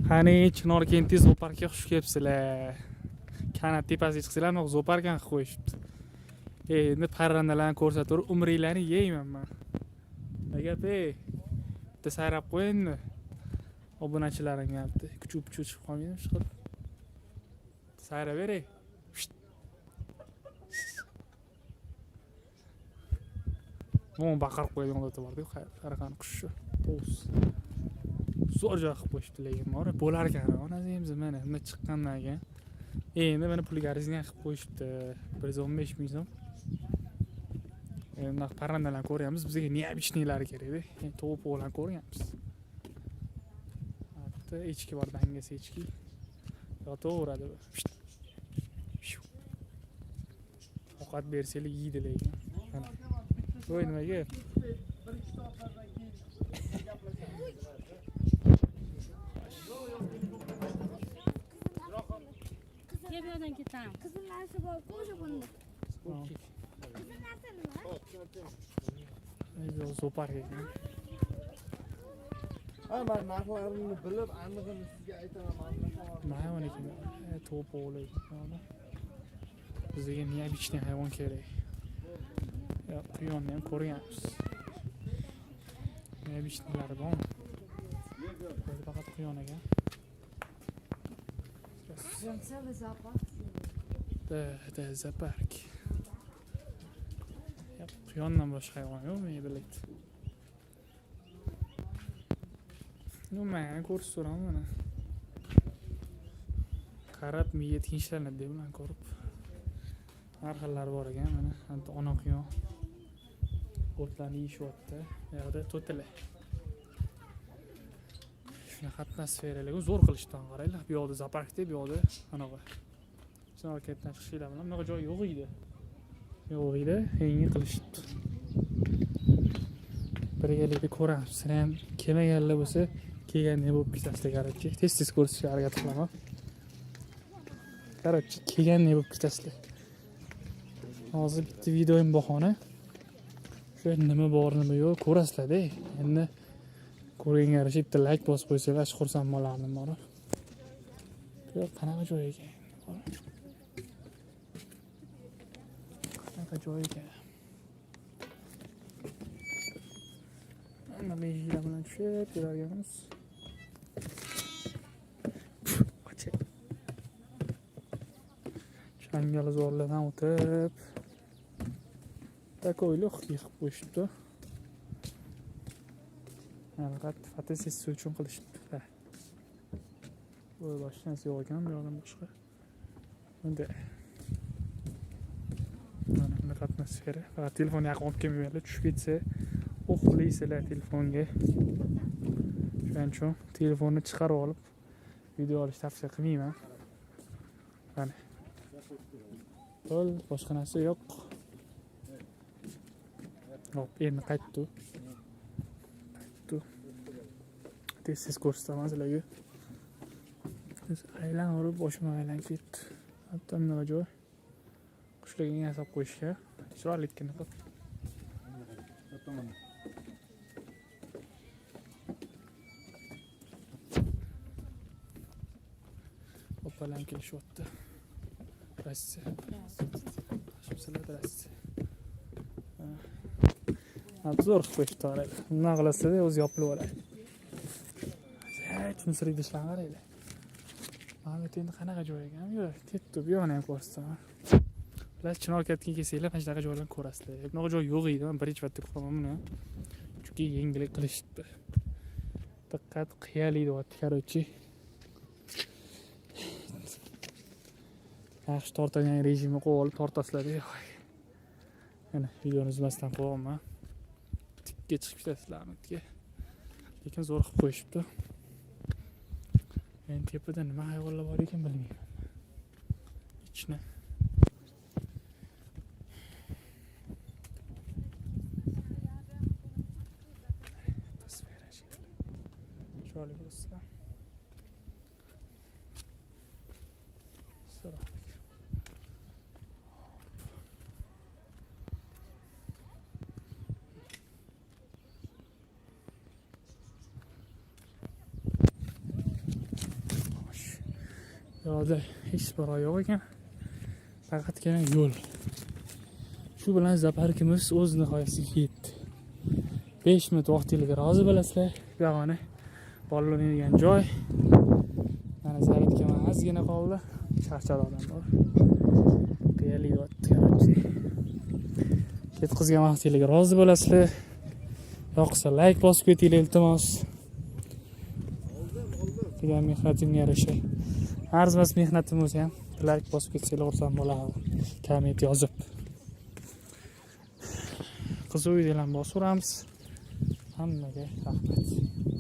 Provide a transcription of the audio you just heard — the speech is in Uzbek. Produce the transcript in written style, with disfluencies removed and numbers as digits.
Qani Chinorkentda zooparkka xush kelibsizlar. Kanat tepasiga chiqsanglar, anavi zooparkani qilib qo'yishibdi. Endi parrandalarni ko'rsatib umringlarni yeyman man. Nima gap ey? Bitta sayrab qo'y endi. Obunachilarimga bitta kuchuk puchuk chiqib qolmaydimi shu qilib? Sayrab ber ey. Mo'm baqirib qo'yadigan odati bor-ku, qaraqani qush shu. Tovus. Zo'r joy qilib qo'yishibdi lekin bor, bo'lar ekan onasi mana bunday chiqqandan keyin. Endi mana pulga arziydigan qilib qo'yishibdi. 115 ming so'm. Endi bunaqa parrandalarni ko'ryapmiz, bizga необычный lari kerakda. Endi tovuq bilan ko'rganmiz. Bitta echki bor, dangasa echki. Yotaveradi bu. Ovqat bersanglar yeydi lekin. Mana. Voy nimaga? Bir ikki soatlardan keyin gaplashamiz. Gel bu yerdan ketamiz. Qizil narsa bor-ku o'sha bunda. Qizil narsa nima? Zoopark ekan. Ha, men narxlarini bilib, anig'ini sizga aytaman. Mana Nima hayvon ekan? To'p o'g'li ekan. Bizga необычный hayvon kerak. Yo, quyonni ham ko'rganmiz. Необычный lari bormi? Böyle faqat quyon ekan. Прям целый зоопарк. Да, это зоопарк. Yo'q, quyondan boshqa hayvon yo'q menga biladi. Nima ko'rib turaman mana. Qarab miya tinchlanadi bularni ko'rib. Har xillari bor ekan mana. Anta ona quyon. O'tlarni yeyishyapti. Bu yoqda to'tili. Shunaqa atmosferalar zo'r qilishdan qaranglar. Bu yoqda zooparkda, bu yoqda anaqa. Chinorkentdan chiqishinglar bilan bunaqa joy yo'q edi. Yo'q edi, yangi qilishibdi. Birgalikda ko'ramiz. Sizlar ham kelmaganlar bo'lsa, kelganda bo'lib ketasizlar, короче. Tez-tez ko'rsatishga harakat qilaman. Короче, kelganda bo'lib ketasizlar. Hozir bitta videoyim bahona. Shu nima bor, nima yo'q ko'rasizlar-da. Endi ko'rganga yarasha bitta like bosib qo'ysanglar, xursand bo'lardim borib. Bu yer qanaqa joy ekan? Qanaqa joy ekan? Mana lejlar bilan tushib yurarkanmiz. Changalzorlardan o'tib такой легкий qilib qo'yishibdi. Faqat fotosessiya uchun qilishibdi. Ha. Bu boshqa narsa yo'q ekan, bu yoqdan boshqa. Bunday. Mana bunaqa atmosfera. Faqat telefonni yaqin olib kelmanglar, tushib ketsa, uxlaysizlar telefonga. Shuning uchun telefonni chiqarib olib video olish tavsiya qilmayman. Mana. Bo'ldi, boshqa narsa yo'q. Hop, endi qaytdi. Qaytdi. Tez-tez ko'rsataman sizlarga. Aylanib boshim aylanib ketdi. Hatto bunaqa joy. Qushlarga yasab qo'yishgan. Chiroylikkina qilib. Opalar ham kelishyapti. Rossiya. Yaxshimisilar, Rossiya. Ha, zo'r qilib qo'yishibdi qaranglar. Bundan qilasizlar, o'zi yopilib oladi. Ajoyib idishlarni qaranglar. Mana bu endi qanaqa joy ekan? Bu ketdi, bu yoqni ham ko'rsataman. Ular Chinorkentga kelsanglar, mana shunaqa joylarni ko'rasizlar. Bunaqa joy yo'q edi, men birinchi marta ko'raman buni. Chunki yangilik qilishibdi. Diqqat qiyali deyapti, короче. Yaxshi tortadigan rejimni qo'yib olib tortasizlar. Mana videoni uzmasdan qo'yapman. Tikka chiqib ketasizlar tikka. Lekin zo'r qilib qo'yishibdi. Endi tepada nima hayvonlar bor ekan bilmayman. Ichni. Atmosfera shekilli. Chiroyli bo'lsa. Assalomu alaykum. Bu yoqda hech balo yo'q ekan. Faqatgina yo'l. Shu bilan zooparkimiz o'z nihoyasiga yetdi. 5 minut vaqtingizga rozi bo'lasizlar. Bu yog'ini bolalar o'ynaydigan joy. Mana zaryadka ozgina qoldi. Charchadi odam bor. Qiyali yotdi, короче. Ketkazgan vaqtingizga rozi bo'lasizlar. Yoqsa layk bosib ketinglar, iltimos. Degan mehnatimga yarasha. Arzimas mehnatim bo'lsa ham layk bosib ketsanglar, xursand bo'lardim. Komment yozib. Qiziq videolarni bosaveramiz. Hammaga rahmat.